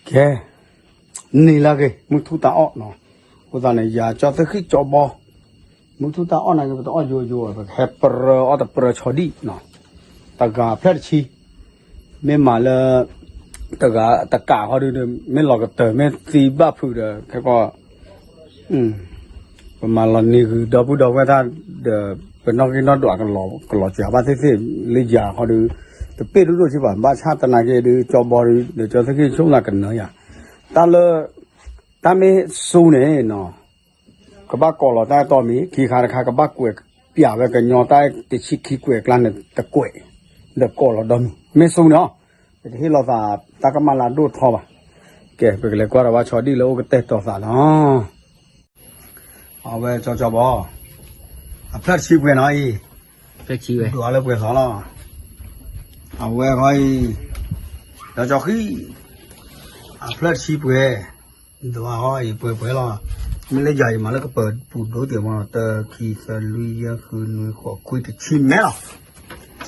ကဲ, န့ၣ်လၢအဂ့ၤ မုၢ်ထူၣ်တၢ်အီၣ်နီၤ, အဃိသတးန့ၣ် ယၤကၠီသ့ၣ်ဃံၣ်ကၠီဘီ, မုၢ်ထူၣ်တၢ်အီၣ်နာ်က့ ပတအီၣ်ယိယိ ပကဟဲပြၢအီၣ်တပြၢဆီဒံၣ်နီၤ, တဂၤဖျၢၣ်တဆံ, မ့ၢ်မၤလၢ တဂၤတကးဃီဒုး မ့ၢ်လီၤကတၢၢ် မ့ၢ်သံဘၣ်ဖုးဒီး ခဲကီၢ် ပမၤလီၤနံၤဂုၤဒီပုၢ်ဒီဝဲၢ်တၢ်ဒီး ပနီၣ်ဂံၢ်နီၣ်ဒွးကလီၤစှၤဘၣ်သ့ၣ်သ့ၣ် လၢယၤဃီဒုး တပ့ၢ်ဒိၣ်ဒိၣ်ဆံးဘၣ် ဘၣ်ဆၣ်သနာ်က့ဒုး ကၠီဘီဒုး ဒီးကၠီသ့ၣ်ဃံၣ်ဆိကမိၣ်သးကနၢၤယၤ, တၢ်လၢ တၢ်မ့ၢ်စူန့ၣ်နီၤ ကဘၣ်ကိးလီၤတၢ်တီမံၤ ခံခါတခါ ကဘၣ်ကွဲးပၠးဝဲကညီတၢ်တဆံခံကွဲးအကျါန့ၣ် တကွဲး, ဒီးကိးလီၤဒီမံၤ မ့ၢ်စူန့ၣ်အီၤ, ပတဟ့ၣ်လီၤသးတၢ်ကမၣ်လၢအဒိၣ်ထီဘၣ်. ကဲ ပကလဲၤကွၢ်ဒီးဘၣ်ဆီဒံၣ်လၢအိၣ်ကတဲာ်ကတီၤသးလီၤ. အဝဲကၠီကၠီဘီ အဖျၢၣ်တဆံပှဲၤနီၤအံၤ, ဒွးလၢပှဲၤသီလီၤ. အဝဲဃီအံၤ ကၠီကၠီဃံၣ် အဖျၢၣ်တဆံပှဲၤ, ဒွးဃီအံၤပှဲၤပှဲၤလီၤ. မ့ၢ်လၢယၤအံၤမးလၢကပၢၤပူၤဒိၣ်တ့ၢ်မး တၢ ခံ သၢ လွံၢ် ယဲၢ် ဃု နွံ ဃိး ခွံ တဆံမဲလီၤ. တ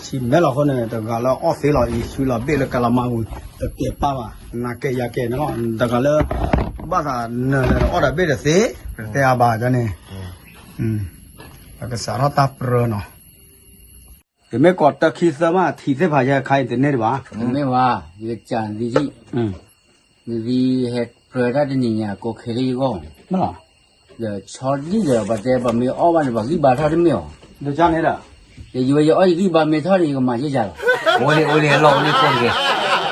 ဆံမဲလီၤအဃိန့ၣ် တဂၤလၢအီၣ်သ့လီၤအံၤ ဆူလီၤဘ့ၣ်လၢကလးမါပူၤ တကဲးပၢ်ဘၣ် နၤကဲးယၤကဲးန့ၣ်လီၤ. တဂၤလၢ ဘၣ်သးနၢၤလၢအီၣ်ဒီးဘ့ၣ်တသ့ ပတဲအါဘၣ်န့ၣ် ပကစးထီၣ်တၢ်ပြၢနီၤ. ယမ့ၢ်ကိးတၢ ခံ သၢ မး ထံၣ်သ့ၣ်ဖးယဲခါအံၤတန့ၢ်တဘၣ်. တမ့ၢ်ဘၣ်, ယကစၢ်နသံယံၣ်, နသံဟဲပြၢတၢ်တနံၤညါ ကိးခဲလၢယဂီၢ်, ဒီးဆီဒံၣ်ဒီး ပှၤတဲပှၤမ့ၢ်အီၣ်ဘၣ်န့ၣ် ပှၤဂံၢ်ဘါထီၣ်တမ့ၢ်အီၤ, ဒီးန့ၣ်ဒီး ယဝဲယအီၣ်ယဂံၢ်ဘါမ့ၢ်ထီၣ်န့ၣ် ယကမၤယဲၢ်ယၤလီၤ. အိၣ်လံ အိၣ်လံ အလီၢ်အိၣ်လံ ကိးတက့ၢ်,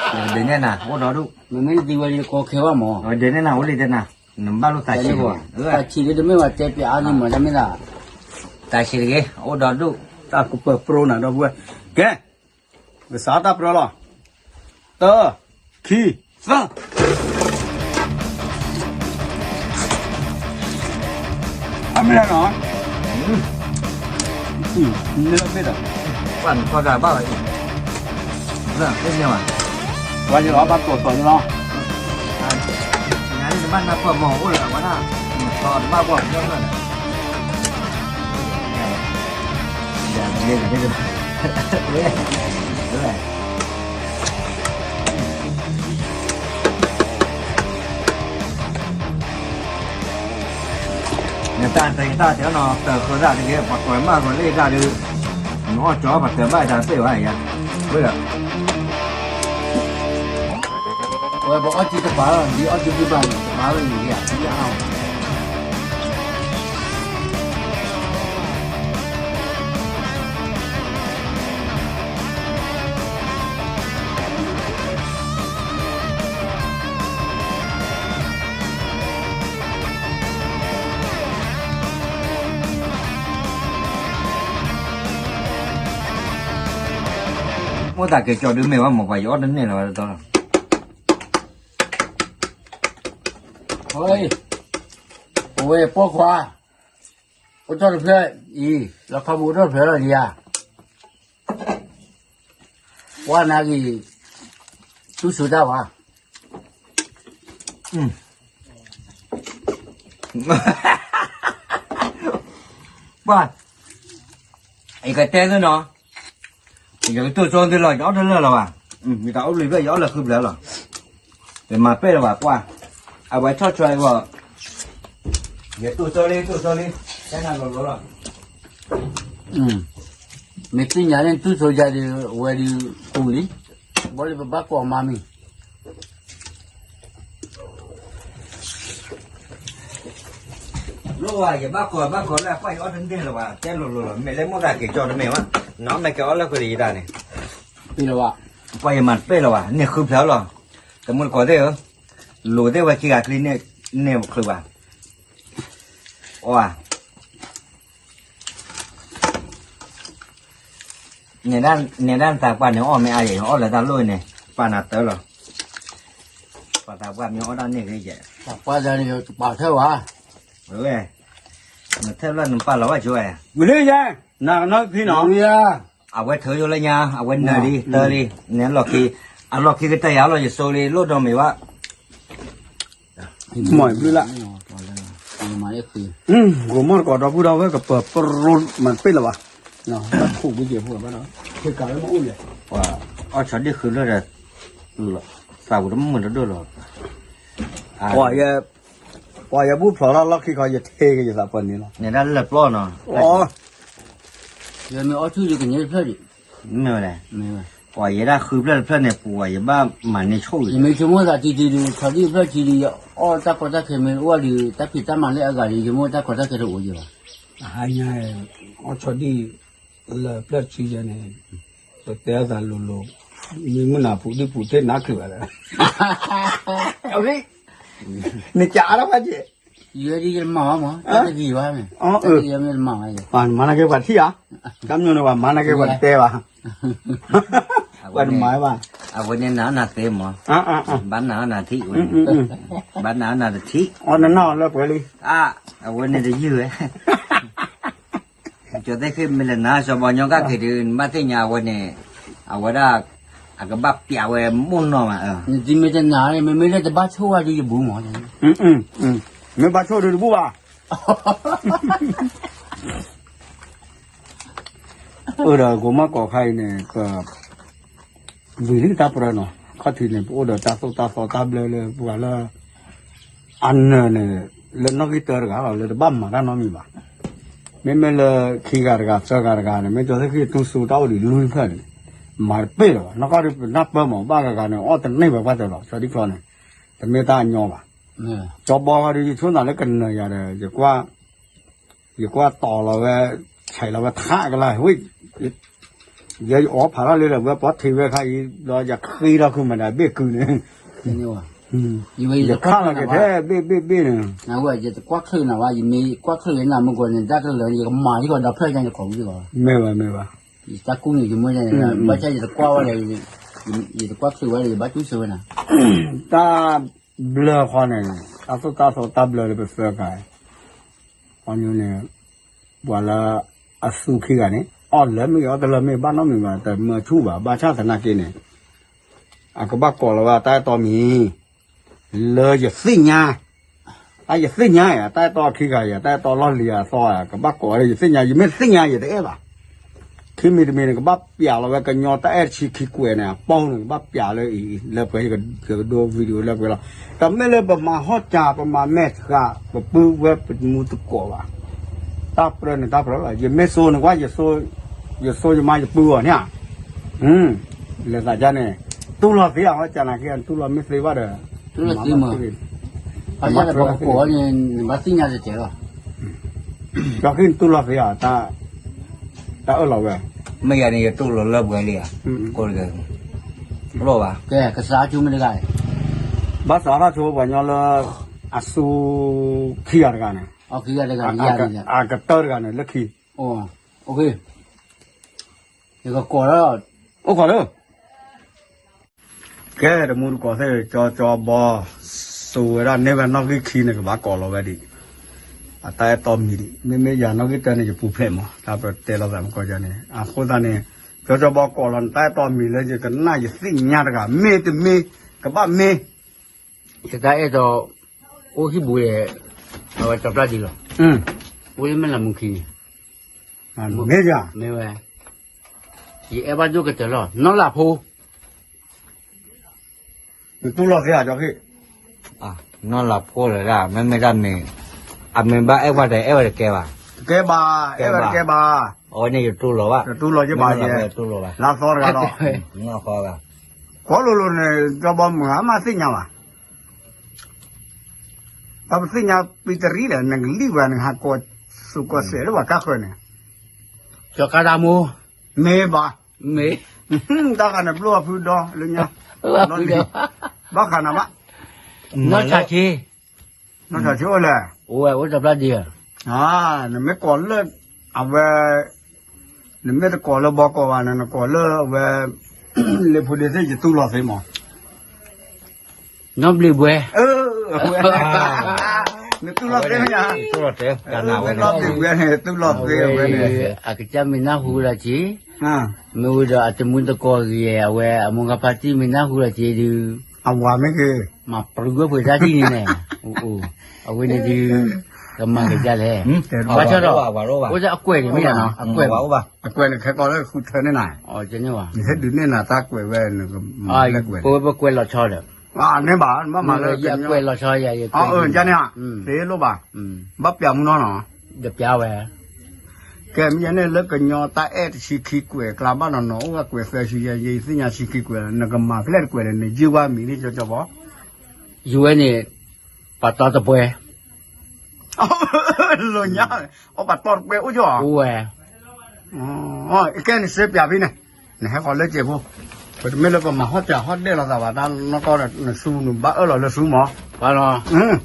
ဒုးနဲၣ်နၤ အိၣ်ဒီဒူၣ်, မ့မ့ၢ်နသံဝဲယကိးခဲဘၣ်မး, ဒုးနဲၣ်နၤ အိၣ်လံတဲနၤ, နဘၣ်လိာ်သးဆံး, သးဆံးလၢတမ့ၢ်ပှၤတဲပျးအါဂံၢ်မးတမ့ၢ်သး, သးဆံးတဂ့ၤ အိၣ်ဒီဒူၣ်, တၢ်ကပၢၤပြိနၤဒီပုၢ်ဝဲၢ်, ကဲ ပကစးတၢ်ပြၢလီၤ. တၢ ခံ သၢ, အမ့ၢ်နီၤ, မ့ၢ်လၢမ့ၢ်ဒီး, ပှၤနထီဒါဘၣ်ဘၣ်အံၤ, မ့ၢ်မ့ၢ်ဘၣ်, ပှၤယလီၤဘၣ်ကိးသီးန့ၣ်လီၤ, နဘၣ်နၢ်ပၢၢ်မီၢ်အိၣ်လၢၤဘၣ်ဝဲဒၣ်, နထီတဘၣ်ပှၢ်ပှၢ်န့ၣ် နတၢ်တယတၢ်တဲနီၤ တၢ်ဃၢဒၣ်တက့ၢ် ပှၤကွၢ်မၢ်ကွၢ်လၢယတၢ်ဒုး, နအီၣ်ကၠီပှၤတၢ်ဘၣ်ယတၢ်ပ့ၢ်ဝဲယၤ, ဝဲဒီး ဝဲပအီၣ်ကၠံတပၤလီၤ ဒ်အီၣ်ကၠံဒုးဘၣ်န့ၣ် တပၤလီၤယၤ ယအါ မိၢ်သးက့ၤကၠီဒုးမ့ၢ်ဝဲမ့ၢ်ပှၤယအီၣ်တန့ၢ်လီၤဝဲတတီလီၤ, ဝဲ, အဝဲပိာ်ခွါ, အိၣ်ထီၣ်တဖျၢၣ်အံၤ လီခီပူၤအိၣ်ထီၣ်တဖျၢၣ်လီၤလံဧါ, ပှၤနာ်က့ၤ, တူၢ်ဆိတၢ်ဝါ ပှၤ, ယကတဲသုနီၤ, ယကတိၢ်ကၠီသုလီၤ ယအီၣ်တလၢာ်လီၤဘၣ်, ယတၢ်အိၣ်ဘျံးဘျဲၣ် ယအီၣ်လၢဃုဖျၢၣ်လီၤ, ယမၤပဲၢ်လီၤဘၣ်ကွၢ်, အဝဲဆီၣ်ထွဲအဂီၢ်, ယတိၢ်ကၠီလံ တိၢ်ကၠီလံ, တဲနၤလီၤလီၤလီၤ မ့ၢ်သ့ၣ်ညါန့ၣ် တူၢ်ဆိယၤဒီး အဝဲဒီးပူၤလံ, ဘီလံပဘၣ်ကိးမါမံၤ လိၣ်ဝဲ ယဘၣ်ကိးဘၣ်ကိးလၢအကွၢ်ယအီၣ်တန့ၢ်လၢၤဘၣ် တဲလိၤလိၤလီၤ မ့ၢ်လၢမိၢ်သးက့ၤကၠီတမ့ၢ်ဘၣ်, နီၢ်မ့ၢ်က့ၤအီၣ်လၢဃုာ်ဒီးယတၢ်န့ၣ်, ကွၢ်ယမၤတပဲၢ်လၢၤဘၣ် န့ၢ်ဃုဖျၢၣ်လီၤ, တမူတကိးသ့ၣ်ဧၢ, လိၤသ့ၣ်ဝဲခံဂၤချံန့ၣ်, န့ၢ်ချုးဘၣ်, အ နဲဒၣ်နသးပှၢ်န့ၣ် အီၣ်မ့ၢ်အါယဲၢ် အီၣ်လၢတၢ်လိၣ်န့ၣ် ပာ်နၤတၢ်လီၤ, ပှၤသးပှၢ်မ့ၢ်အီၣ်ဒၣ်န့ၣ်ဂ့ၤယဲၢ်, သးပှၢ်န့ၣ်ကပာ်ထၢၣ်ဝဲ, ဝဲ, နထၢၣ်လၢနပာ်လီၤဝဲဆိဝဲ, ဝံၤလံယဲၢ်, နကနီၣ်ဖံနီၤ, အဝဲထုးယိလၢညါ အဝဲနၢၤလံ တၢ်လံ, န့ၣ်လီၢ်ခံ, အလီၢ်ခံကတၢၢ်ယၤလီၤ ယစိလံ လိၣ်ဒီးမ့ၢ်ဘၣ် မ့ၢ်ဘျုးလၢ်, ဂိၤမီၢ်တကိးဒီပုၢ်ဒီဝဲၢ်ကပၢၤပရိမၤတပ့ၢ်လၢၤဘၣ်, ဘၣ်ခိၣ်ဘုက့ၤဖိဘၣ်ဒီး, ခ့ကၤလၢမ့ၢ်အိၣ်လဲၣ်, အီၣ်ဆီဒံၣ်ဃုလၢဒီး, သးပူၤတမုာ်တဒိၣ်လီၤ, ပှၤယဘူၣ်ဖျိးထီၣ်လီၢ်ခံခီ ယထ့က့ၤယသးပှၢ်န့ၣ်လီၤ. န့ၣ်ဒၣ်လၢပျီၢ်နီၤ. အီ ယမ့ၢ်အီၣ်ထူၣ်ဒီးကန့ၢ်တဖျၢၣ်ဒံး. မ့ၢ်ဝဲလဲၣ်. ပှၤယဲဒၣ်ဃုဖျၢၣ်တဖျၢၣ်န့ၣ် ပှၤယဘၣ်မၤန့ၢ်ဆိၣ်ဂ့ၤ. ယမ့ၢ်ဆိကမိၣ်သးတံၤတံၤဒုး ဆီဒံၣ်တဖျၢၣ်ခံဒုး ယအီၣ်တၢ်ကီတၢ်ခဲမ့ၢ်အိၣ်ဒီး တၢ်ဖံးတၢ်မၤလၢအဂၤဒီး ယဆိကမိၣ်တၢ်ကီတၢ်ခဲတအိၣ်ယဲဘၣ်. အဟါညါ အီၣ်ဆီဒံၣ်လၢဖျၢၣ်ခံယဲန့ၣ် ပတဲအသးလိၤလိၤ မ့ၢ်မုၢ်နၤပူၤဒံၣ်ပူၤတ့ၢ်နါချုးဘၣ်လၢ နကးအါထီၣ်ဘၣ်က့ၤ ယဲဒ်ယတမၤဘၣ်မး တၢ်တဂ့ၤဘၣ်န့ၣ် တၢ်တဂ့ၤမ့ၢ်တမၤဘၣ်ယဲ ပှၤမၤနာ်က့ပှၤထံၣ်ဧါ တၢ်မညိၣ်န့ၣ် ပှၤမၤနာ်က့ပှၤတတဲဘၣ် ပှၤတမၤဘၣ် အဝဲန့ၣ်နာ်အီၣ်နၤသ့မး ဘၣ်နာ်အီၣ်နၤထံၣ်ဝဲန့ၣ် ဘၣ်နာ်အီၣ်နၤတထံၣ် အီၣ်နနာ်အီၤလၢပှဲၤလံ အဝဲန့ၣ်တယုၢ်ဝဲ ကၠီသ့ၣ်ဃ့ၢ်မ့ၢ်လဲၤနာ်စီၤဘီညီကၣ်က့ၤဒုး နဘၣ်သ့ၣ်ညါအဝဲန့ၣ် အဝဲဒၣ် အကဘၣ်ပျးဝဲမိၢ်နီၢ်မး နတမ့ၢ်တနာ်န့ၣ် မ့မ့ၢ်လၢတဘၣ်ဆိၣ်ဝဲဒုးယဘူၣ်မး မ့ၢ်ဘၣ်ဆိၣ်ဒုးတဘူၣ်ဘၣ် အိၣ်ဒီးကိးမီၢ်ကိးခါအံၤန့ၣ် ပ ဝံၤလံတၢ်ပြၢနီၤ ခီၣ်ထံးန့ၣ် ပအိၣ်ဒီးတၢ်သိၣ်တၢ်သီတၢ်ဘျၢလၢပှၤလၢ အနၢၤန့ၣ် လၢနီၣ်ဂံၢ်တၢတဂၤလီၤ လၢတဘၣ်မၤတၢ်နီတမံၤဘၣ်. မ့မ့ၢ်လၢခံဂၤတဂၤသၢဂၤတဂၤန့ၣ် မ့ၢ်ကၠီသ့ၣ်ဃ့ၢ်တူၢ်စူတၢ်အိၣ်ဒံးလွံၢ်ဖျၢၣ်န့ၣ် မၤတပ့ၢ်လၢၤဘၣ်. နီၢ်ကီၢ်ဒုးပနၢ်ပၢၢ်မး ဘၣ်ဂၤဂၤန့ၣ် အီၣ်တန့ၢ်ဘၣ်ဘၣ်တၢၢ်လီၤ ဆီဒံၣ်ချီန့ၣ် တမ့ၢ်တၢ်အညီဘၣ်. ကၠီဘီဃီဒုး ယဆိကမိၣ်လၢကနၢၤယၤဒီး ယကွၢ်တီၤလီၤဝဲ ဆဲးလီၤဝဲထးကလါ ဝ့ၢ် ယဲယအီၣ်ဖးထီၣ်လံဒီး ဝဲပီထံးဝဲခါအံၤ ဒီးယဃ့ထီၣ်ခုမးဒီးဘ့ၣ်ကုန့ၣ် ယခးလီၤက့ၤထဲဘ့ၣ်ဘ့ၣ်ဘ့ၣ်န့ၣ် ယတကွၢ်ချုးနၤဘၣ် ယမ့ၢ်ကွၢ်ချုးလၢနၤမ့ၢ်ကွၢ်န့ၣ် တၢ်ကလၢာ်န့ၣ် ယကမၤထံကီၢ်ဒီးဖျၢၣ်ညါယကိးဝံၤကီး မ့ၢ်ဘၣ်မ့ၢ်ဘၣ် ယတၢ်ကူၣ်န့ၣ်ယမိၢ်န့ၣ် ဘၣ်ဆၣ်ယတကွၢ်ဝဲဒီး ယတကွၢ်ချုးဝဲဒီး ယဘၣ်တူၢ်စၢၤဝဲနၤ တၢ်ဘျၢဃီန့ၣ် တၢ်သိၣ်တၢ်သီတၢ်ဘျၢလၢပသၢခါ အီၤညိန့ၣ် ပှၤလၢအသူခံဂၤန့ၣ် အီၣ်လၢမ့ၢ်ဂ့ၤ အီၣ်တလၢမ့ၢ်ဂ့ၤ ဘၣ်နီတမံၤဘၣ် တမၢဆူၣ်ဘၣ် ဘၣ်ဆၣ်သနာ်က့န့ၣ် အကဘၣ်ကိးလီၤဝဲအတၢ်အဲၣ်တီမံၤ လၢယသ့ၣ်ညါ အယသ့ၣ်ညါဧါ တၢ်အဲၣ်တီခံဂၤဧါ တၢ်အဲၣ်တီလီၢ်လံၤအသီဧါ ကဘၣ်ကိးလၢယသ့ၣ်ညါ ယမ့ၢ်သ့ၣ်ညါယတအဲၣ်ဘၣ် ခံမံၤတမံၤန့ၣ် ကဘၣ်ပျးလီၤဝဲကညီတၢ်အဲၣ်တဆံခံကွဲးန့ၣ် အပီၢ်န့ၣ် ကဘၣ်ပျးလၢအံၤ လၢပှဲၤ ယကဒိ video လၢပှဲၤလီၤ. တမ့ၢ်လၢပမၤဟီၣ်စၢ် ပမၤမဲာ်ဆှး ပပုၢ်ဝဲၢ်ပမူသကိးဘၣ်. တၢ်ပြၢန့ၣ်တၢ်ပြၢလီၤ. ယမ့ၢ်စိန့ၣ်ကွၢ် ယစိယမါယပုၢ်အီၤန့ၣ်ဧါ. လဲၤသးဒ်န့ၣ် တူၢ်လိာ်သ့ဧါ ဟီၣ်စၢ်နာ်က့ တူၢ်လိာ်မ့ၢ်သ့ဘၣ်ဒီး တူၢ်လိာ်သ့မး ပှၤကိးန့ၣ် နဘၣ်သ့ၣ်ညါတတဲလီၤ. ဒီးဃ့နတူၢ်လိာ်သ့ဧါ တၢ်အၢၣ်လီၤဝဲ မ့ၢ်ယၤန့ၣ် ယတူၢ်လိာ်လၢပှဲၤလံဧါ ကိးတဂၤ လိၣ်ဘၣ် ကဲ ကစးဆိမ့ၢ်တဂၤ ဘၣ်စးထီၣ်ဆိပှၤညီလၢ အသူခံဂၤတဂၤန့ၣ် အကတၢၢ်တဂၤန့ၣ် လၢခံ ယကကိးလီၤ အိၣ်ခိးလၢ ကဲ တမူတကိးသ့ၣ် ကၠီကၠီဘီ စိာ်ဝဲဒၣ်န့ၢ်ဝဲနီၣ်ဂံၢ်ခံန့ၣ် ကဘၣ်ကိးလီၤဝဲဒံး အတၢ်အဲၣ်တီမံၤဒံး မ့မ့ၢ်ယၤနီၣ်ဂံၢ်တၢန့ၣ် ယပူၤဖျဲးမး တၢ်ပတဲလိာ်သးမကီၢ်ယၤန့ၣ် အဃိသတးန့ၣ် ကၠီကၠီဘီကိးလီၤနတၢ်အဲၣ်တီမံၤလၢယကနၣ်ယသ့ၣ်ညါတဂၤ မ့ၢ်တမ့ၢ် ကဘၣ်မ့ၢ် ယတၢ်အဲၣ်တီ အိၣ်ဟံၣ်ဘူးဒီး အဝဲတပျၢ်ဒံးလီၤ အိၣ်လၢမဲၢ်လးမူခံန့ၣ် မ့ၢ်ယၤ မ့ၢ်ဝဲ ယအဲၣ်ဘၣ်ဒိၣ်ကတၢၢ်လီၤ နီၢ်လးဖိ နတူၢ်လိာ်သ့ဧါ ကၠီဃ့ၣ် နီၢ်လးဖိလၢဒၣ် မ့မ့ၢ်ဒၣ်မ့ၢ် အမ့ၢ်ဘၣ်အဲၣ်ပှၤတအဲၣ်ဝဲတကဲဘၣ် တကဲဘၣ် အဲၣ်ဝဲတကဲဘၣ် အဝဲန့ၣ်ယတူၢ်လိာ်ဘၣ် ယတူၢ်လိာ်ယဘၣ်ယဲ တူၢ်လိာ်ဘၣ် လါသီတဂၤဒီး နီၢ်ဃီဂၤ ကိးလိၤလိၤန့ၣ် ကၠီဘီမုၢ်အမ့ၢ်သ့ၣ်ညါဘၣ် ပပသ့ၣ်ညါပံတရံးဒီး နကလံၣ်ဝဲ နကဟးကိးသူၣ်ကိးစဲးလၢပှၤကါဃၢၤန့ၣ် ကၠီကါဒၣ်မိၢ် မ့ၢ်ဘၣ် မ့ၢ် တၢ်ဃာ်န့ၣ်ဘျိအဖုဒီလၢညါ ဘၣ်ဃးနၤဘၣ် နီၢ်ဆၣ်ဆ့ နီၢ်ဆၣ်ဆ့အိၣ်လဲၣ် အိၣ်ဝဲအိၣ်တပျၢ်ဒံး နမ့ၢ်ကိးလၢ အဝဲ နမ့ၢ်တကိးလၢဘီကိးဘၣ်န့ၣ် နကိးလၢအဝဲ လ့ဖိဒ့သ့ၣ် ယတူၢ်လိာ်သ့မး နီၢ်ဘျံးဘွဲ နတူၢ်လိာ်သ့မ့ၢ်ဧါ နီၢ်ဘျံးဘွဲန့ၣ် တူၢ်လိာ်သ့ဝဲန့ၣ် အကစၢ်မ့ၢ်နၢ်ဟူလီၤက့ၤ မ့ၢ်ဝံၤဒီးအတမူတကိးဂ့ၤ အဝဲအမိၢ်ဂၤဖါတံၢ်မ့ၢ်နၢ်ဟူလီၤက့ၤဒုး အဝၤမ့ၢ်ဂ့ၤ မၤပှဲၤဂၢၢ်ပှဲၤတၢ်တံၢ်န့ၣ်န့ၣ် အဝဲန့ၣ်ဒုး ကမၤက့ၤဒ်လဲၣ် ဘၣ်ဆၣ်ဒီး အိၣ်ဒၣ်အကွဲးန့ၣ်မ့ၢ်ဧါနီၤ အကွဲး အကွဲးန့ၣ် ခဲကီးလၢဃုထၢန့ၢ်နၤ ယဟဲဒုးနဲၣ်နၤတၢ်ကွဲးဝဲ ပဝဲပကွဲးလီၤဆီဒီး န့ၣ်ဘၣ် ဘၣ်မၤလၢကွဲးလီၤဆီယၤ ယကွဲးန့ၣ်ဧါ, သ့လိၣ်ဘၣ်, ဘၣ်ပျးမူနီၢ်နီၢ်, တပျးဝဲ, ကဲမ့ၢ်န့ၣ် လၢကညီတၢ်အဲၣ်တဆံခံကွဲး ကျါဘၣ်နီၢ်နီၢ် အိၣ်ဝဲကွဲးသၢဆံယဲၢ် ယသ့ၣ်ညါဆံခံကွဲး နကမၤဖဲလဲၣ်တကွဲးလဲၣ် နယုၢ်ဝဲမံၤန့ၣ် ကၠီကၠီဘီ, ယုၢ်ဝဲန့ၣ် ပှၤတီတပှဲၤ လီၤညါ, အပှၤတီတပှဲၤအိၣ်ကၠီ, အိၣ်ဝဲ, ကဲနစ့ပျးဖဲန့ၣ်, နဟဲဃီၤလၢစဲးဖိ, ပတမ့ၢ်လၢပမၤဟီၣ်စၢၤဟီၣ်ဒဲးလိာ်သးဘၣ် တၢ်နီၢ်ကီၢ်နဆူနဘၣ်အၢၣ်လီၤလၢဆူမး, ပှၤလီၤ,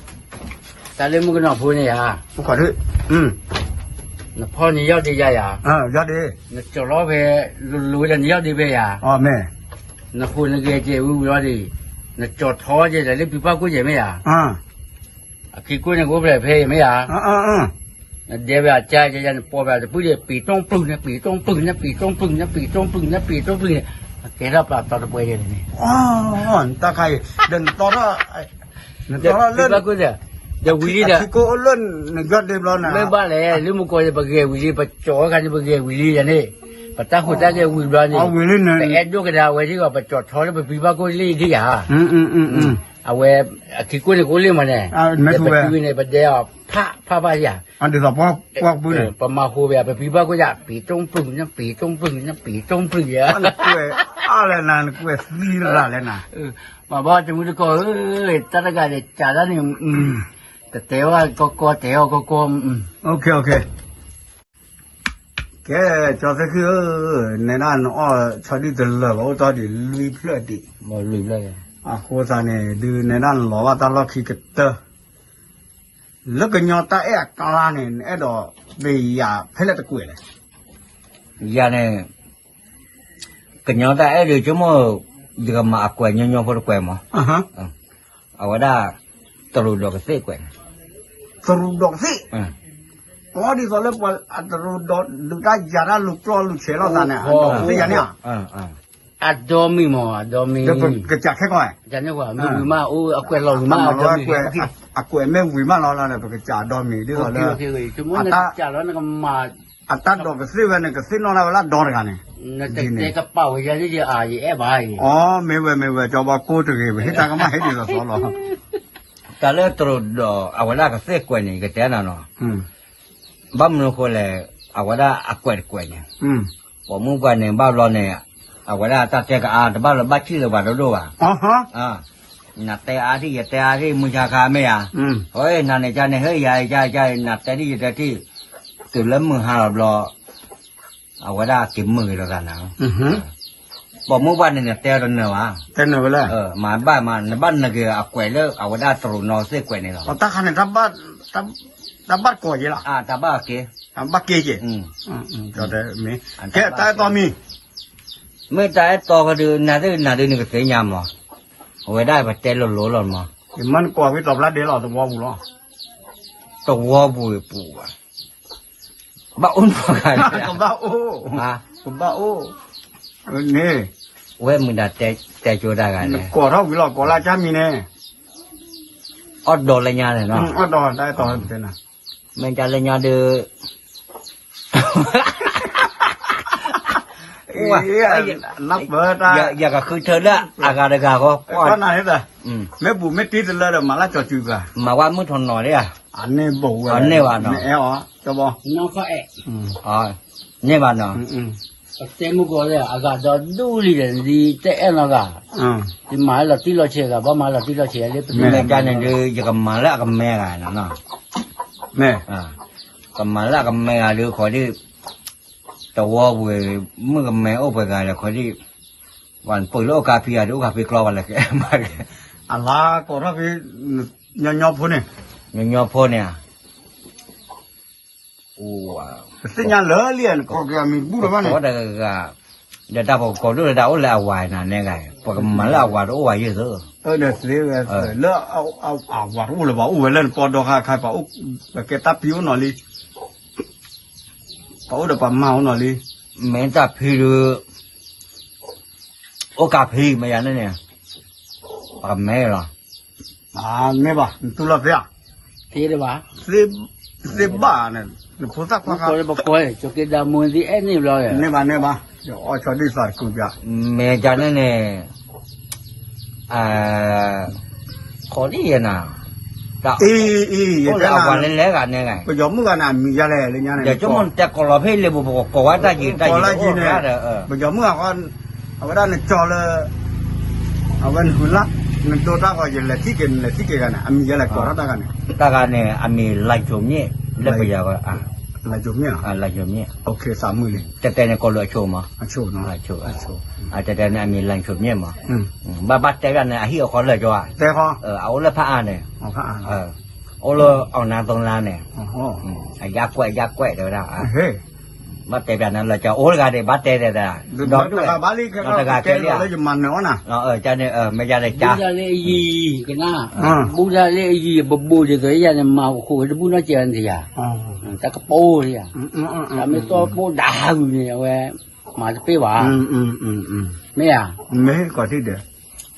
တၢ်လၢမုၣ်ကနီၤဖိန့ၣ်ဧါ, နဖီၣ်န့ၢ်ယီၢ်ဒ့ယါယၤ, နကၠီၤလီၤဖဲ လိၤလိၤဝဲဒၣ်န့ၣ်ယီၢ်ဒ့ဖဲယၤ, နဃိနဂဲၤကဲဝံၤဝံၤလီၤဒံး, နကၠီၤထီကဲဒၣ်လၢပံၤပၢ်ကိၣ်ယဲၢ်မ့ၢ်ဧါ အခံကိၣ်န့ၣ်ကအိၣ်ဖျဲၣ်ဖဲအံၤမ့ၢ်ဧါ, နဒဲဝဲအကါယၤ နပိာ်ဝဲတပုၢ်ဒီး ပံၤတိၣ်ပျုၢ်န့ၣ် ပံၤတိၣ်ပျုၢ်န့ၣ် ပံၤတိၣ်ပျုၢ်န့ၣ် ပံၤတိၣ်ပျုၢ်န့ၣ် ပံၤတိၣ်ပျုၢ်န့ၣ် ကဲထီၣ်ပျၢ်တီတပှဲၤယဲၢ်န့ၣ်, တၢ်ခါအံၤ ဒီးနတီထီၣ် နတီထီၣ်လၢ ဒီးဝံၤလံဒီး အခံကိၣ်အိၣ်လၢနယီၢ်ဒ့ဘျီန့ၣ် မ့ၢ်ဘၣ်လဲၣ် လၢမူကီးန့ၣ် ပဂဲၤဝံၤလံ ပကၠီၤအခါန့ၣ် ပဂဲၤဝံၤလံယၤန့ၣ်, ပတၢ်ဟူးတၢ်ဂဲၤဝံၤဘျီန့ၣ်, ပအဲၣ်ဒိၣ်ကဒါဝဲဒ်ဂီၤ ပကၠီၤထီလၢပပံၤဘၣ်ကိၣ်လ့ၣ်ဒ်ယၤ, အဝဲ အခံကိၣ်န့ၣ်ကအိၣ်လ့ၣ်မးန့ၣ်, ပတုၤန့ၣ် ပဒဲအီၤ ဖးဖးဖးယၤ, ဒ်သိးပှၢ်ပူၤန့ၣ် ပမၤဟူးဝဲ ပပံၤဘၣ်ကိၣ်ယၤ ပံၤတိၣ်ပျုၢ်န့ၣ် ပံၤတိၣ်ပျုၢ်န့ၣ် ပံၤတိၣ်ပျုၢ်ယၤ, နကွဲးအါလဲၣ်နၤ နကွဲးသံရၤလဲၣ်နၤ, မၤဘၣ်တမုၢ်တကိးဧၢ, တၢ်တဂၤန့ၣ် ကးတၢ်န့ၣ်, တတဲဝဲကီကီ တဲအီၤကီကီ, ကဲ ကၠီသ့ၣ်ခံဧၢ, နဲဒၣ်နအီၣ်ဆီဒံၣ်တလၢာ်ဘၣ် အိၣ်တ့ၢ်ဒံးလွံၢ်ဖျၢၣ်ဒံး, အဃိသတးန့ၣ် ဒုးနဲဒၣ်နလီၤဘၣ်တၢ်လီၢ်ခံကတၢၢ်, လၢကညီတၢ်အဲၣ်အကျါန့ၣ် နအဲၣ်ဒိးပယၤဖဲလဲၣ်တကွဲးလဲၣ်, ယၤန့ၣ် ကညီတၢ်အဲၣ်ဒုးဆိကမိၣ် ယကမၤအကွဲးညီညီဖိတကွဲးမး, အဝဲဒၣ် တရူးဒီးကသ့ၣ်ကွဲးန့ၣ်, တရူးဒီးကသ့ၣ်, ကီဒ်သိးလၢပှၤအတရူးဒီးဒုးတၢ်ယၤတၢ်လူၤကျီလူၤဆဲးလိာ်သးန့ၣ်, အဒိမံၤမး အဒိမံၤ, ကစးခဲကီး, မ့ၢ်ဝံၤမး အိၣ်အကွဲးလီၤဝံၤမး အကွဲးမ့ၢ်ဝံၤမးလီၤ ပကစးအဒိမံၤဒ်သိးလၢ အတၢ်ဒိးကသ့ၣ်ဝဲန့ၣ် ကသ့ၣ်နီၣ်ဒၣ်ဝဲလၢအဒိတဂၤန့ၣ်, နတတဲကပာ်ဝဲယၤန့ၣ် ယအါယအဲၣ်ဘၣ်အံၤ, အီ မ့ၢ်ဝဲမ့ၢ်ဝဲ ကၠီဘီကိၢ်တဂ့ၤ ပဟ့ၣ်တၢ်ကမၣ်ဟ့ၣ်ဒ်သိးသိးလီၤ, တၢ်လၢတရူးဒီး အဝဲဒၣ်ကသ့ၣ်ကွဲးန့ၣ် ယကတဲနၤနီၤ, ဘၣ်မနုၤဃိလဲၣ်, အဝဲဒၣ်အကွဲးတကွဲးန့ၣ်, ပိာ်မုၣ်ပှၢ်န့ၣ် ဘၣ်ဘျီန့ၣ်, အဝဲဒၣ်တၢ်တဲကအါ တဘၣ်လၢၤဘၣ်ထံၣ်လၢၤပှၤဒိၣ်ဒိၣ်ဘၣ် နတဲအါဒံး ယတဲအါဒံး မုၢ်ဆါခါမ့ၢ်ဧါ, ဟဲ နၤန့ၣ်ကန့ၣ် ဟဲ ယၤယၤယၤ နတဲဒံး ယတဲထံၣ်, တုၤလၢမုၢ်ဟါလီၤဘျီ, အဝဲဒၣ်က့ၤမုာ်က့ၤလိာ်သးနၤ, ပိာ်မုၣ်ပှၢ်န့ၣ် နတဲအီၤတနၢၤဘၣ်, မၤဘၣ်မး နဘၣ်နၢၤက့ၤအကွဲးလၢအဝဲဒၣ်တရူးနီၢ်သ့ၣ်ကွဲးန့ၣ်လီၤ, တၢ်ခါန့ၣ် တၢ်ဘၣ်ကိးယဲလီၤ, တၢ်ဘၣ်က့ၤ, တၢ်ဘၣ်က့ၤက့ၤ, ကဲတၢ်အဲၣ်တီမံၤ မ့ၢ်တၢ်အဲၣ်တီကဒုး နၤသ့ၣ်နၤဒုး နကသ့ၣ်ညါမး, အဝဲဒၣ်ပတဲလိၤလိၤလီၤမး, ယမ့ၢ်နကိးဝံၤ တီၤဖျါဒဲးလီၤ သဝီပူၤလီၤ, သဝီပူၤပူၤဘၣ်, ဘၣ်အိၣ်နီတဂၤ, ကဘၣ်အိၣ်, ကဘၣ်အိၣ်, န့ၣ်, ဝဲမုၢ်ဒၣ်တဲကၠိတၢ်ဂၤန့ၣ်, နကိးထီၣ်ဝံၤလီၤ ကိးလၢကၢ်မံၤန့ၣ်, အီၣ်ဒီးလၢညါန့ၣ်နီၤ, အီၣ်ဒီးတၢ်အဲၣ်တီတဲနၤ, မ့ၢ်ကၢ်လၢညါဒုး ယကဃုထၢလၢအဂၤတဂၤဃီ, မ့ၢ်ဘူးမ့ၢ်တံၢ်တလၢဒီး မၤလၢကၠီၤစုၤဂၤ, မၤဝဲမုၢ်ထီၣ်နီၤလံဧါ, န့ၢ်ဘၣ်နီၤ, န့ၢ်ဘၣ်နီၤ, ပတဲမုၢ်ကီးလၢအဂၤဒီဒူၣ်လံဒီး ဒ်တအဲၣ်နီတဂၤ, ဒ်မၤလီၤတံၢ်လီၤဆဲးဂၤ ဘၣ်မၤလီၤတံၢ်လီၤဆဲးလၢပတမ့ၢ်ကန့ၣ်ဒုး ယကမၤလၢအကမဲဂၤနီၤ, မ့ၢ် ကမၤလၢအကမဲဂၤဒုး ခီဒ် တဝီပူၤ မုၣ်ကမဲအိၣ်ပှဲၤဂၤလဲၣ် ခီဒ် ပှၤပၢၢ်လၢအိၣ်ကါဖံးဂၤဒုး အိၣ်ကါဖံးကျီပှၤလဲၣ်ကဲမး, အလါကိးထီၣ်ဖဲ ညီညီဖိန့ၣ်, ညီညီဖိန့ၣ်ဧါ, ပသ့ၣ်ညါလၢလံ နကိးက့ၤအမံၤတဘူၣ်လၢၤဘၣ်န့ၣ်, တဂၤ ဒီးတၢ်ပကကိးဒိၣ်လၢတၢ်အိၣ်လၢအဝၤနၤနဲဂၤ, ပကမၤလၢအဝၤတအိၣ်ဘၣ်ယုၢ်သၢ, လၢအဝၤတအိၣ်လၢၤဘၣ် အိၣ်ဝဲလၢနပီဒီခါခါ ပှၤအိၣ်ပကဲတၢ်ဖံးအိၣ်နီၤလံ, ပှၤအိၣ်ဒီးပှၤမၤအိၣ်နီၤလံ, မ့ၢ်တၢ်ဖံးဒုး အိၣ်ကါဖံးမ့ၢ်ယၤန့ၣ်န့ၣ်, ပကမဲလီၤ, မ့ၢ်ဘၣ် နတူၢ်လိာ်သ့ဧါ, သ့ဘၣ်, သ့ဘၣ်န့ၣ် နဖိသၣ်ခွါခါ, ပကဲဒၣ်မူသ့အဲၣ်န့ၣ်ဘျီ, န့ၢ်ဘၣ်န့ၢ်ဘၣ်, ယအီၣ်ဆီဒံၣ်သးတကူပျး, မ့ၢ်ယၤန့ၣ်န့ၣ် အ ခိးဒ်ယဲနၤ, အံၤ ယတဲနၤ ပယီၤမုၣ်ဂၤန့ၣ် အမံၤယါလဲၣ်လၢညါန့ၣ် ယဆိကမိၣ်နတဲကိးလီၤဖဲလံာ်ပူၤ ပကိးဝဲတၢ်ယံၤတၢ်ယံၤန့ၣ် ပယီၤမုၣ်ဂၤဃီ အဝဲဒၣ်နကၠီလၢ အဝဲနဟုလၢ နဒိတၢ်ဂီၤ ယလဲၤထံၣ်က့ၤ နလဲၤထံၣ်က့ၤဂၤန့ၣ် အမံၤယါလဲၣ် ကိးထီၣ်တၢ်ဂၤန့ၣ် တၢ်ဂၤန့ၣ် အမံၤလၤယိၤမ့ၣ် လၢပယီၤ လၤယိၤမ့ၣ် လၤယိၤမ့ၣ် တဲတဲန့ၣ် ကိးလၢအဆိမး တဲတဲန့ၣ် အမံၤလၤယိၤမ့ၣ်မး ဘၣ်ဘၣ်တဲဘၣ်န့ၣ် အဟံၣ်အဃီလၢာ်ကၠီဧါ အအိၣ်လၢဖးအါန့ၣ် အိၣ်လၢအီၣ်နါသိလါန့ၣ် အယါကွဲးယါကွဲးတဲဝဲဒၣ် ဘၣ်တဲဘၣ်န့ၣ်လၢာ်ကၠီ အိၣ်တဂၤဒံး ဘၣ်တဲတဲဒၣ် ဒီးတဂၤဘၣ်လံ တဂၤကဲလံ လၢယမၤနၢၤအီၣ်နၤ မ့ၢ်ယါန့ၣ် ကနၣ် ဘူၣ်တၢ်လၢအယံၤ ပဘိးဒ်သိးယါန့ၣ် မၤဃိးဝဲတဘူၣ်နီတစဲးန့ၣ်ယါ တၢ်ကပိာ်လံယါ တၢ်မ့ၢ်တီပိာ်ဒၣ်ဂုာ်န့ၣ် အဝဲ မၤတပ့ၢ်ဘၣ် မ့ၢ်ဧါ မ့ၢ်ကီးထံၣ်ဒီး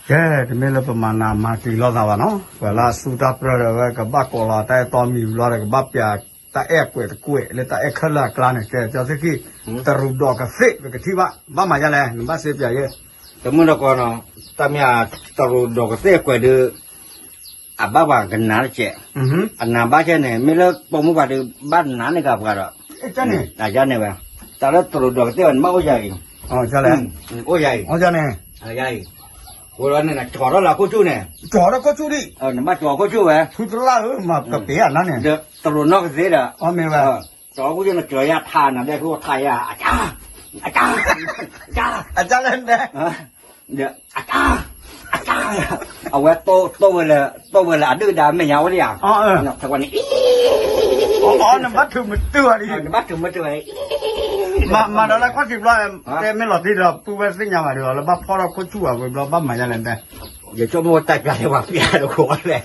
ကဲ တမ့ၢ်လၢပမၤနးမၤက့ၤလိာ်သးဘၣ်နီၤ ပှၤလၢအစူၢ်တၢ်ပြၢဒီး အဝဲကဘၣ်ကိးလီၤတၢ်အဲၣ်တီမံၤဘျီဒီး ကဘၣ်ပျးတၢ်အဲၣ်ကွဲးတကွဲးလၢတၢ်အဲၣ်ခဲလၢာ်အကျါန့ၣ် ကဲ ကၠီသ့ၣ်ခံ တရူးဒီးကသ့ၣ် ပကထံၣ်ဘၣ် ဘၣ်မၤယါလဲၣ် နဘၣ်စ့ပျးယဲ တမုၢ်တကိးနီၤ တၢ်မ့ၢ်တရူးဒီးကသ့ၣ်အကွဲးဒီး အဘၣ်ပှၤကနၤတကဲး အနၤဘၣ်ကဲန့ၣ် မ့ၢ်လၢပိာ်မုၣ်ပှၤဒီး ဘၣ်နၤန့ၣ်ကပှၤဒီး ယါန့ၣ်ဝဲ တၢ်လၢတရူးဒီးကသ့ၣ်ဝဲ နဘၣ်အိၣ်ယၤအံၤ အိၣ်ယၤအံၤ အိၣ်ယၤအံၤ ဝဲလီၤန့ၣ် နကၠီထီၣ်လၢခိၣ်ဆူၣ်န့ၣ် ကၠီထီၣ်ခိၣ်ဆူၣ်ဒံး နဘၣ်ကၠီခိၣ်ဆူၣ်ဝဲ ထူတလၢ်ဧၢ မၤကပ့ၤအနၤန့ၣ် ဒီးတရူးနီၢ်ကသ့ဒီး မ့ၢ်ဝဲ ကၠီခိၣ်ဆူၣ် နကၠီယါထါနၤ ဒဲခိၣ်ထါယါ အကၢ အကၢ အကၢ အကၢလဲၣ် ဒီး အကၢ အကၢ အဝဲတိၢ်ဝဲလၢ တိၢ်ဝဲလၢအဒုၣ်ဒါမဲာ်ညါအိၣ်ဒံးဧါ ထဲဝဲန့ၣ် အီ နဘၣ်ထုးမတုာ်ဘၣ်ဒံး နဘၣ်ထုးမတုာ်ဘၣ် မၤဒီးလၢခီၣ်ထံးဘျီ တဲမ့ၢ်လီၤတံၢ်ဒီး ပုၢ်ဝဲသ့ၣ်ညါဘၣ်ဒီး လၢဘၣ်ဖီၣ်ထီၣ်ခိၣ်ဆူၣ်ဘၣ်ဝံၤဘျီ ဘၣ်မၤယါလဲၣ်တဲ ယဆိကမိၣ်တၢ်ပျးလၢပှၤပျးတကွီၢ်လဲၣ်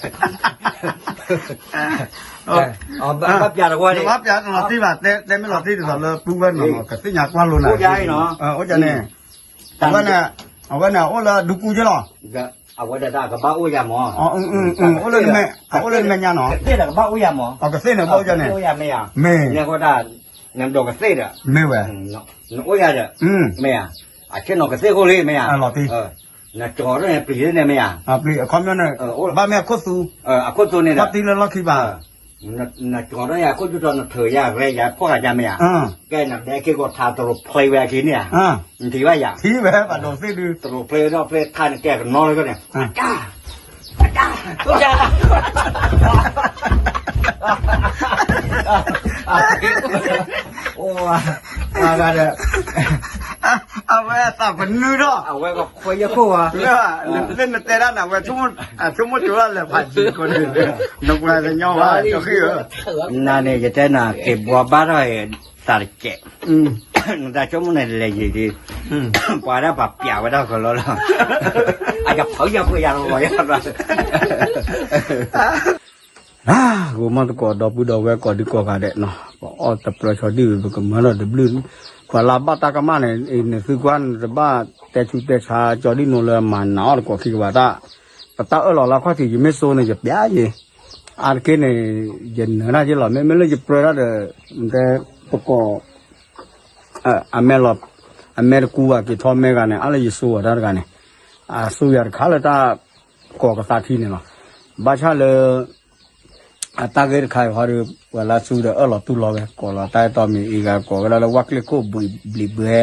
ဘၣ်ပျးတကွီၢ်န့ၣ် ဘၣ်ပျးလီၤတံၢ်ဘၣ် တဲမ့ၢ်လီၤတံၢ်ဒ်သိးလၢပုၢ်ဝဲနီၤ ကသ့ၣ်ညါကွၢ်လိာ်နၤ အိၣ်ယါအံၤနီၤ အိၣ်ယါန့ၣ် အဝဲန့ၣ် အဝဲန့ၣ် အိၣ်လၢဒူကူက့လီၤ အဝဲဒၣ်ကဘၣ်အိၣ်ယၤမး အိၣ်လၢမဲာ်ညါနီၤ ကသ့ၣ်ဒီးကဘၣ်အိၣ်ယၤမး ကသ့ၣ်န့ၣ်ဘၣ်အိၣ်ယါန့ၣ် မ့ၢ် နဒိးကသ့ၣ်ဒီး မ့ၢ်ဝဲ နအိၣ်ယၤဒီး မ့ၢ် အဆ့ၣ်နီၤကသ့ၣ်ဃိလံ မ့ၢ် လီၤတံၢ် နကၠီထီၣ်န့ၣ်ပျံၤန့ၣ်မ့ၢ်ဧါ ပျံၤအခီပညီန့ၣ် ဘၣ်မ့ၢ်အခိၣ်သူ အခိၣ်သူန့ၣ်ဒီး ဘၣ်တံၢ်လၢလီၢ်ခံဘၣ် နကၠီထီၣ်ယၤခိၣ်သူထီၣ် နထုးယၤရဲယၤဖီၣ်ဃာ်ယၤမ့ၢ်ဧါ ကဲနဒဲက့ၤကီးထါ တရိးဖျ့ဝဲအခံန့ၣ်ဧါ နထံၣ်ဘၣ်ယၤ ထံၣ်ဝဲဘၣ်ဒိးသ့ၣ်ဒု တရိးဖျ့ဝဲဒီးဖျ့ထါန့ၣ် ကဲကနီလၢကီၢ်န့ၣ် အတၢ် အတၢ် အိၣ် အဝဲသးပနုထီၣ် အဝဲကခွဲယဲၢ်ခိၣ်ဝဲ လၢနတဲဒၣ်န့ၣ် အဝဲဆိကမိၣ်ကၠိလၢလဲၤဖးယံၤကိးန့ၣ် နပှၤကညီဝဲ ကဃ့ၢ်ဧၢ နၤန့ၣ် ယတဲနၤ က့ၤဘှီဘၣ်ထီၣ်အံၤ သးတကဲး နတၢ်ဆိကမိၣ်န့ၣ် လဲၤယံၤဒံး ပှၤဒၣ်ပှၤပျးဝဲဒၣ်ကလီလီၤ အယဖီယၢ်ကွံာ်ယၤလီၤယၤ ဂိၤမီၢ်သကိးဒီပုၢ်ဒီဝဲၢ်ကိးဒံကိးဂၤဒဲးနီၤ ပအီၣ်တပြၢဆီဒံၣ်ဝံၤ ပကမၢထီၣ်တဘျုး ပှၤလၢဘၣ်တၢ်ကမၣ်န့ၣ် နသုကွၢ်နတဘၣ်တဲဆူတဲဆါ ကၠီဒံၣ်နိလၢမၤနးအီၣ်တကိးခံကဘၣ်တၢ် ပတၢ်အၢၣ်လီၤလၢခီၣ်ထံး ယမ့ၢ်စိန့ၣ် ယပျးယံၤ အါတက့ၢ်န့ၣ် ယနၢၤတၢ်ယ့ၢ်လီၤ မ့မ့ၢ်လၢယပြၢတၢ်ဒီး တဲပကိး အမဲလီၤ အမဲတကူဘၣ်က့ၤထီၣ်မဲဂၤန့ၣ် အါလၢယစိအီၤတၢ်တဂၤန့ၣ် အစိယၤတခါလၢတၢ်ကိးကသးထံန့ၣ်လီၤ. ဘၣ်ဆၣ်လၢ အတၢ်ဂ့ၢ်တခါအံၤဃီဒီး ပှၤလၢအစူၢ်ဒီးအၢၣ်လီၤတူၢ်လိာ်ဝဲ ကိးလီၤတၢ်အဲၣ်တီမံၤ အံၤဂၤကိးဝဲဒၣ်လၢဝၣ်ကျ့ၣ်ခိၣ်ဘှံးဘှဲ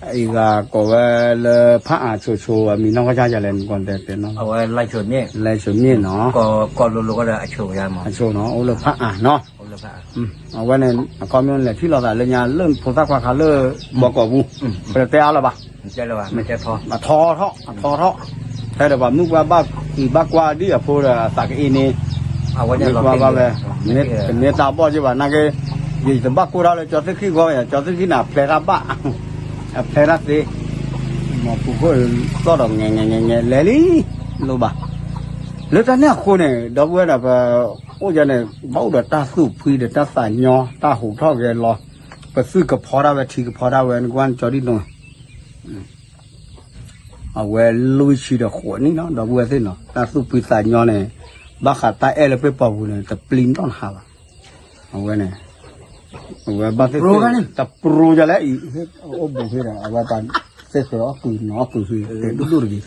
အံၤဂၤကိးဝဲလၢဖးအါဆိဆိ အမံၤနီၢ်ကီၢ်ဆါယၤလဲၣ် နကွၢ်တဲတဲနီၤ လဲဆိမ့ၣ်နီၤ အဆိနီၤ အိၣ်လၢဖးအါနီၤ အဝဲန့ၣ် အခီပညီလဲၤထံၣ်လိာ်သးလၢညါလၢဖိသၣ်ခွါခါလၢ ဘီကိာ်ပူၤ ပတတဲအါလၢၤဘၣ် အထီထီၣ် အထီထီၣ် ဖဲဒီးပှၤမုၣ်ပှၢ်ဘၣ်အံၤဘၣ်ကွၢ်ဒ်အဖိဒီးအသးကအ့န့ၣ် မ့ၢ်ကွၢ်ဘၣ်ဝဲ ကမ့ၢ်တၢ်ဘီၣ်က့ဘၣ် နာ်က့ ယတဘၣ်ကိၢ်ထီၣ်လၢကၠီသ့ၣ်ခံဂီၢ် ကၠီသ့ၣ်ခံန့ၣ် အဖျဲးတၢ်ဘၣ် အဖျဲးတၢ်သ့ မ့ၢ်ပူၤခိၣ်သီၣ်ဒီး ငဲၤငဲၤငဲၤငဲၤ လဲၤလံ လိၣ်ဘၣ် လၢတၢ်န့ၣ်အဃိန့ၣ် ဒီပုၢ်ဝဲၢ်ဒီးပ အိၣ်ယၤန့ၣ် ဘၣ်အိၣ်ဒီးတၢ်သူၣ်ဖှံဒီးတၢ်သးညီ တၢ်ဟူးထီၣ်ဂဲၤလီၤ ပသွံၣ်ကဖီဒၣ်ဝဲ ထံကဖီဒၣ်ဝဲ နကွၢ်ကၠီဒံၣ်နိ အဝဲလွံၢ်ဆံဒီးဃိးနံၣ်နီၤ ဒီပုၢ်ဝဲၢ်သ့ၣ်နီၤ တၢ်သူၣ်ဖှံသးညီန့ၣ် ဘၣ်ဃးတၢ်အဲၣ်လၢပှၤပှၤပူၤန့ၣ် တပျံၤနီတဟါဘၣ် အဝဲန့ၣ် အဝဲဘၣ်သ့ၣ်သ့ၣ် တပျိယၤလဲၣ်အံၤ အိၣ်ဘူးဖဲဒီး အဝဲပှၤသ့ၣ်ဃဲၤအီၣ်ကုၤနီၤအီၣ်ကုၤဖဲ တဲဒူၣ်ဒူၣ်တဂ့ၤသၢ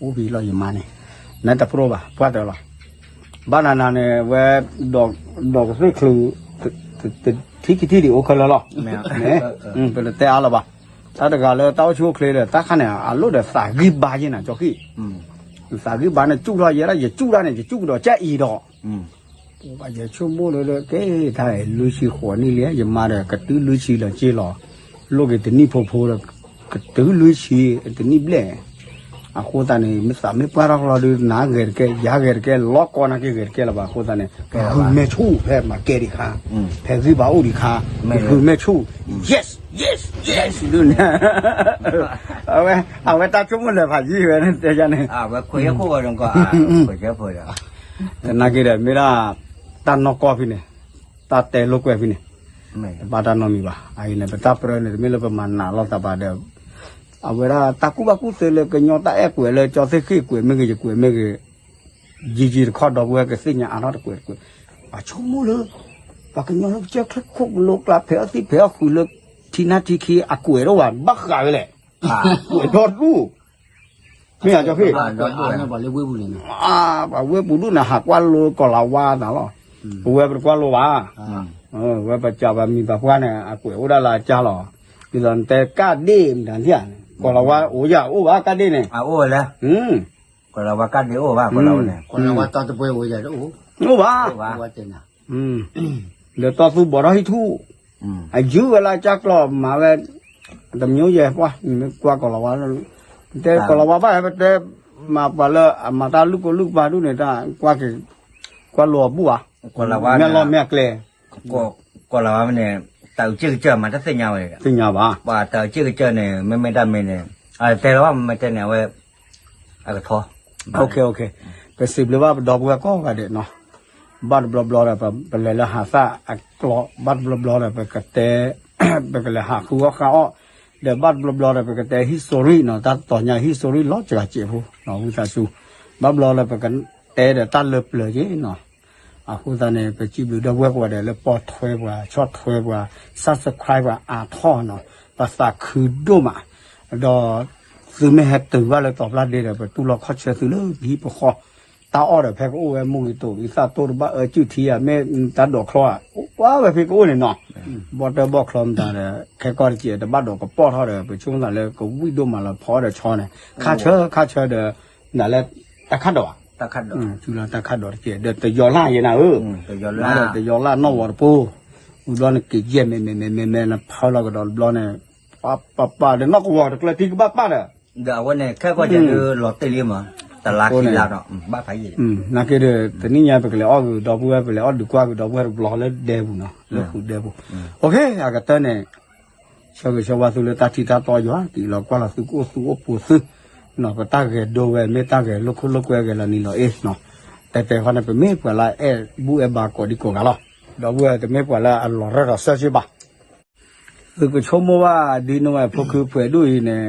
အိၣ်ဖဲလီၤယမါန့ၣ်, နတပြိဘၣ် ပှၢ်တၢၢ်လီၤ. ဘၣ်နၤနၤန့ၣ် ဝဲ ဒီးကသ့ၣ်ချုး ထံခံထံဒံးအိၣ်ခဲလၢာ်လီၤ. ပတတဲအါလၢၤဘၣ်. တၢ်တဂၤလၢတၢ်အိၣ်ဆူၣ်အိၣ်ချ့ဒီး တၢ်ခါန့ၣ် အလိၣ်ဒီးသးဂံၢ်ဘါယဲၢ်နၤ ကၠီဃံၣ်, သးဂံၢ်ဘါန့ၣ် စူၣ်ထီၣ်ယဲဒၣ် ယစူၣ်ဒၣ်န့ၣ် ယစူၣ်ကဒီးကၢ်အံၤဒီး ယဆိကမိၣ်လၢ ကဲတၢ်လွံၢ်ဆံဃိးနံၣ်လံ ယမါဒီး ကတုၤလွံၢ်ဆံလၢၤက့လီၤ. လိၣ်က့ၤတနံၣ်ဖိဖိဒီး ကတုၤလွံၢ်ဆံ တနံၣ်ဘျဲၣ်. အဃိသတးန့ၣ် မ့ၢ်သးမ့ၢ်ပှၢ်ထီၣ်ကျီဒီး နၤဂဲၤတကဲ ယၤဂဲၤတကဲ လီၤကီနၤက့ဂဲၤတကဲလၢၤဘၣ်. အဃိသတးန့ၣ် ဂုာ်မဲာ်ဆူၣ်ဖဲမၤကဲဒံးခါ, ဖဲဂံၢ်ဘါအိၣ်ဒံးခါ, ဂုာ်မဲာ်ဆူၣ် yes yes yes ဒ်န့ၣ် အဝဲ အဝဲတၢ်ဆိကမိၣ်လဲၤဖးယံာ်ဝဲန့ၣ် တဲယၤန့ၣ် အဝဲခွဲးယဲၢ်ခိၣ်ဝဲဒၣ်ကီး ခွဲးယဲၢ်ဖိဒီး သနာ်က့ဒီး မ့ၢ်ဒၣ် တၢ်နီၢ်ကီၢ်ဖဲန့ၣ် တၢ်တဲလိာ်ကွဲဖဲန့ၣ် တဘၣ်တၢ်နီတမံၤဘၣ်. အအံၤန့ၣ် ပတၢ်ပြၢန့ၣ် တမ့ၢ်လၢပမၤနးလိာ်သးဘၣ်ဒီး အဝဲဒၣ်တၢ်ကူၣ်ဘၣ်ကူၣ်သ့လၢကညီတၢ်အဲၣ်ကွဲးလၢကၠီသ့ၣ်ဃ့ၢ်ကွဲးမ့ၢ်ဂ့ၤ ယကွဲးမ့ၢ်ဂ့ၤ ယံာ်ယံာ်တခီဒီပုၢ်ဝဲၢ်ကသ့ၣ်ညါအါထီၣ်တကွဲးတကွဲး, ပှၤဆိကမိၣ်လၢ ပှၤကညီလၢကစၢၢ်ချၢခိၣ်ကလိကျါ ဖဲးအီၣ်သံဖဲးအီၣ်ဃုာ်လၢ ထံနါထံခံအကွဲးဒိၣ်ဘၣ် ဘၣ်ဃးဝဲလဲၣ်, ကွဲးဒီဒူၣ်, မ့ၢ်အကၠီဖ့ၣ်, ပှၤဝ့ၢ်ပူၤဒူၣ်န့ၣ် ဟးကွၢ်လိကီၢ်လၤဝါသးလီၤ, ပဝဲပတကွၢ်လိဘၣ်, ပဝဲပစံးပှၤမံၤပှၤပှၢ်န့ၣ် အကွဲးအိၣ်ဒၣ်လၢအကၢ်လီၤ, ဒ်သိးနတဲကၢ်ဒ့ၣ်မတၤန့ၣ်, ကီၢ်လၤဝါအိၣ်ယၤအိၣ်ဘၣ်ကၢ်ဒ့ၣ်န့ၣ်, ကီၢ်လၤဝါကၢ်ဒ့ၣ်အိၣ်ဘၣ်, ကီၢ်လၤဝါတၢ်တပှဲၤအိၣ်ယၤတအိၣ်, အိၣ်ဘၣ်, ဒီးတီၢ်သူဘီၣ်ထီၣ်ဟံၣ်ထူၣ်, အယုၢ်ဝဲလၢကၢ်ကျီၢ် မၤဝဲ, တမံၤယဲၢ်ပှၢ် နမ့ၢ်ကွၢ်ကီၢ်လၤဝါ, တဲကီၢ်လၤဝါဘၣ်ဟဲပတဲ, မၤပှၤလၢအမၤတၢ်လုၢ်ကိလုၢ်ကပၤဒူၣ်န့ၣ် တၢ်ကွၢ်က့ၤ, ကွၢ်လိအဘူၣ်ဘၣ်, မ့ၢ်လီၤမ့ၢ်အကျဲ ကီၢ်လၤဝါန့ၣ် တၢ်အုၣ်က့ၢ်ကစၢၢ်မၤတသ့ၣ်ညါဝဲ, သ့ၣ်ညါဘၣ်, ပှၤတၢ်အုၣ်က့ၢ်ကစၢၢ်န့ၣ် မ့မ့ၢ်တၢ်မ့ၢ်န့ၣ်, တဲလီၤဘၣ်မ့မ့ၢ်တဲန့ၣ် အဝဲ, အကထီ, ပစံးဘျုးဘၣ်ပဒီပုၢ်ဝဲၢ်ကိးဂၤဒဲးနီၤ, ဘၣ်တဘျီဘျီဒီး ပလဲၤလၢဟးသၣ်အကျီ, ဘၣ်တဘျီဘျီဒီး ပကတဲ, ပကလဲၤဟးဃုအီၣ်ဃါအီၣ်, ဒီးဘၣ်တဘျီဘျီဒီး ပကတဲ history နီၤ, တၢ်တီၤညါ history လီၤစှၤစဲးဖိ, ဝံသးစူၤ, ဘၣ်ဘျီလၢပကတဲဒီးတၢ်လၢပျၢၤက့နီၤ အဃိသတးန့ၣ် ပစံးဘျုးဒီပုၢ်ဝဲၢ်ကိးဂၤဒဲးလၢပိာ်ထွဲပှၤ ဆီၣ်ထွဲပှၤ subscribe ပှၤအါထီၣ်နီၤ, ပသးခုဒိၣ်မး, ဒီး သုမ့ၢ်ဟဲတုၤဘၣ်လၢတီၤပျၢ်ဒ့ဒီး ပတူၢ်လိာ်ခီၣ်ဆၢသုလၢပဟံၣ်ပဃီ, တၢ်အီၣ်ဒီးဖဲကအိၣ်ဝဲမူဂ့ၤတိာ် အံသၣ်တိၢ်တဘၣ်အၢစုၣ်ထံဧါ မ့ၢ်တၢ်ဒိးချီဧါ, အိၣ်ဝဲဖဲကအိၣ်န့ၣ်နီၤ, ဘီတၢဘီချီမတၤဒီး ခဲကီၢ်တက့ၢ် တဘၣ်ဒိးကပီၢ်ထီၣ်ဒီး ပဆိကမိၣ်သးလၢကဝံၣ်ဒိၣ်မးလီၤ ဖီအီၣ်ဒီးဆီန့ၣ် ခါဆၢခါဆၢဒီး နၤလၢ တၢ်ခၣ်ဒိးဧါ, တုၤလီၤတၢ်ခၣ်ဒိးတက့ၢ် ဒီးတယီၤလၢ်ယဲနၤဧၢ, နၤဒီးတယီၤလၢ်နီၣ်ဝီၤတပူၤ, ဝံၤဘျီန့ၣ်က့ၤယဲၢ်မဲာ်မဲာ်မဲာ်မဲာ်မဲာ် နဖၢလီၤကဒီးတဘျီန့ၣ်, ပၢ်ပၢ်ပၢ်ဒီးနီၣ်ကဝီၤတကျၢၤထံကဘၣ်ပၢ်ဒီး ဒီးအဝဲန့ၣ် ခဲကီၢ်ကဲဒုးလီၤတ့ၢ်လံမး, တလါခံလါဒီး ဘၣ်ဖးယံာ်, နာ်က့ဒီး တနံၣ်ညါပကလဲၤအီၣ်ဂ့ၤဒီပုၢ်ဝဲၢ် ပလဲၤအီၣ်ဒုးကွၢ်ဂ့ၤဒီပုၢ်ဝဲၢ်တဘျီလၢဒဲပူၤနီၤ လၢဃုဒဲပူၤ, အကတၢၢ်န့ၣ် ဆၢဂ့ၤဆၢဝါသုလၢတၢ်ထံၣ်တၢ်တီယွၤ က့ၤလီၤကွၢ်လီၤသုကအိၣ်သူအိၣ်ပူၤသု, ပတၢ်ဂဲၤဒိဝဲ မ့ၢ်တၢ်ဂဲၤလိာ်ခိၣ်လိာ်ကွဲဂဲၤလီၤနံၤလီၤအ့ၣ်နီၤ, တဲတဲဃီန့ၣ် ပမ့ၢ်ပှၤလၢအအဲၣ်ဘူၣ်အဲၣ်ဘါကိးဒံကိးဂၤလီၤ, ဒီပုၢ်ဝဲၢ်တမ့ၢ်ပှၤလၢအလီၤရၢၢ်လီၤစၢၤစ့ၢ်ဘၣ် သုကဆိကမိၣ်ဘၣ်ဒ်နိဝဲဖိခုပှဲၤဒူၣ်အံၤန့ၣ်,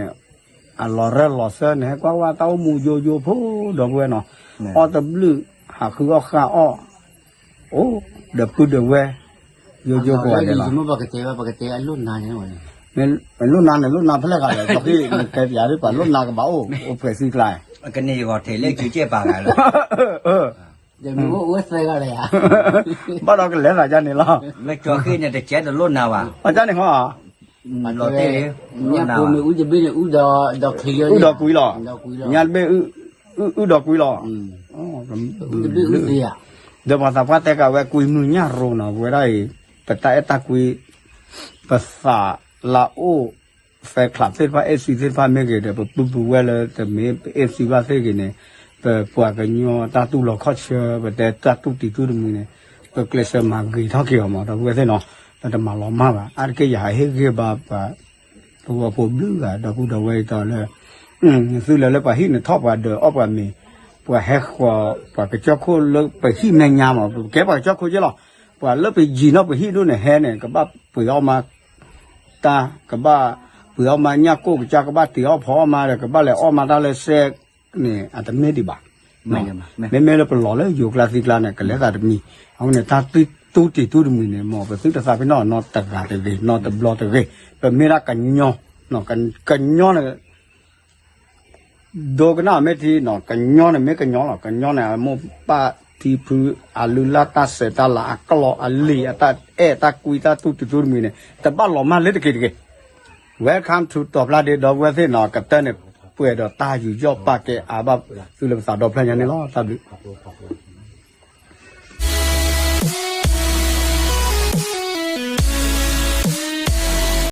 အလီၤရၢၢ်လီၤစၢၤန့ၣ် ဟဲကွၢ်ကွၢ်တၢ်အိၣ်မူယိယိဖိ ဒီပုၢ်ဝဲၢ်နီၤ, အီၣ်တဘျုး ဟးဃုအီၣ်ဃာ်အီၣ်, အိၣ်ဒီးပုၢ်ဒီးဝဲၢ်, ယိယိကိးဂၤဒဲးလီၤ, လိၣ်နၤန့ၣ် လိၣ်နၤဖဲလဲၣ်ဂၤလဲၣ် ကၠီဃံၣ် နတဲပျးဒ်ပှၤလိၣ်နၤကဘၣ်အိၣ် အိၣ်ဖှဲးသံကျါ, ကန့ၢ်ယဂီၢ်ထဲးလၢကၠူကဲၣ်ပာ်ဂၤလီၤ ဘၣ်ဒီးကလဲၤသးဒ်န့ၣ်လီၤ, မ့ၢ်ကၠီဃ့ၣ်န့ၣ်တကဲတလိၣ်နၤဘၣ်, အဒ်န့ၣ်ဃီ, လီၤတဲာ်လံ, ညၣ်ဖိမ့ၢ်အူတဘ့ၣ်န့ၣ် အူဒီးကွံလီၤ, ညၣ်တဘ့ၣ်အူဒီးကွံလီၤ, အူတဘ့ၣ်အူသ့ဧါ, ဒီးပှၤသးပှၢ်တဲကးဝဲကွံမုၢ်ညၣ်ရိၤနီၤ ပဝဲဒၣ်အံၤ, ပတၢ်အဲၣ်တၢ်ကွံ, ပသးလၢအိၣ် fan club သ့ၣ်တဖၣ် FC သ့ၣ်တဖၣ်မ့ၢ်ဂ့ၤဒီး ပပုၢ်ပဝဲၢ်လၢတမ့ၢ်ပ FC ဘၣ်သ့ၣ်ဂ့ၤန့ၣ်, ပပှၤကညီတၢ်တူၢ်လိာ်ခီၣ်ဆၢ ပတဲတၢ်တူၢ်တံၤတူၢ်တမှံၤန့ၣ်, ပကျဲးစၢးမၤဂ့ၤထီၣ်က့ၤအီၤမး ဒီပုၢ်ဝဲၢ်သ့ၣ်နီၤ, ပတမၤလီၤမၢ်ဘၣ် အါတက့ၢ်ယဟးဟ့ၣ်ဂံၢ်ဘါပှၤ သဝီဖိဘျုးဂၤ ဒီပုၢ်ဒီဝဲၢ်အံၤတီလၢ သုလဲၤလၢပှၤဟံၣ်န့ၣ်ထီၣ်ပှၤဒၢးအီၣ်ပှၤမ့ၤ, ပှၤဟဲဃီၤပှၤကစၢၢ်ခိၣ်လၢပဟံၣ်မဲာ်ညါမး ပကဲပှၤကစၢၢ်ခိၣ်က့လီၤ, ပှၤလၢပယံၤနီၢ်ပဟံၣ်ဒိၣ်န့ၣ်ဟဲန့ၣ် ကဘၣ်ပှ့ၤအီၣ်မး တၢ် ကဘၣ်ပှ့ၤအီၣ်မးညၣ်ကိၢ်ကစၢ် ကဘၣ်တ့ၤအီၣ်ဖီအီၣ်မးဒီး ကဘၣ်လဲၤအီၣ်မးတၢ်လၢစဲးန့ၣ် အတမ့ၢ်ဒံးဘၣ် မ့မ့ၢ်လၢပလီၤလၢယိၤကျါသံကျါန့ၣ် ကလဲၤသးတမံၤ, အဃိန့ၣ် တၢ်တူၢ်တံၤတူၢ်တမှံၤန့ၣ် မ်ပသုတသးပ့ၤနီၣ်နီတဂၤတဂ့ၤ နီတဘျီတဂ့ၤ, ပမ့ၢ်ဒၣ်ကညီ, ကညီန့ၣ် ဒိကနၣ်မ့ၢ်ထံနီၤ ကညီန့ၣ်မ့ၢ်ကညီလီၤ. ကညီန့ၣ် အမိၢ်ပၢ်ထံဖု အလုၢ်လၢ်တၢ်ဆဲးတၢ်လၤ အကျိာ်အလံာ် အတၢ်အဲၣ်တၢ်ကွံ တၢ်သူၣ်တံၤသူတမံၤန့ၣ် တဘၣ်လီၤမၢ်လၢတက့ၢ်တဂ့ၤ. Welcome to တီၤဖျါဒ့ဒီပုၢ်ဝဲၢ်သ့ၣ်နီၤ ကတၢၢ်န့ၣ် ပှဲၤဒီးတၢ်ယူးယီၣ်ပာ်ကဲအါဘၣ်သုလၢပသးဒီဖျၢၣ်ညါန့ၣ်လီၤ. တၢ်ဘျုး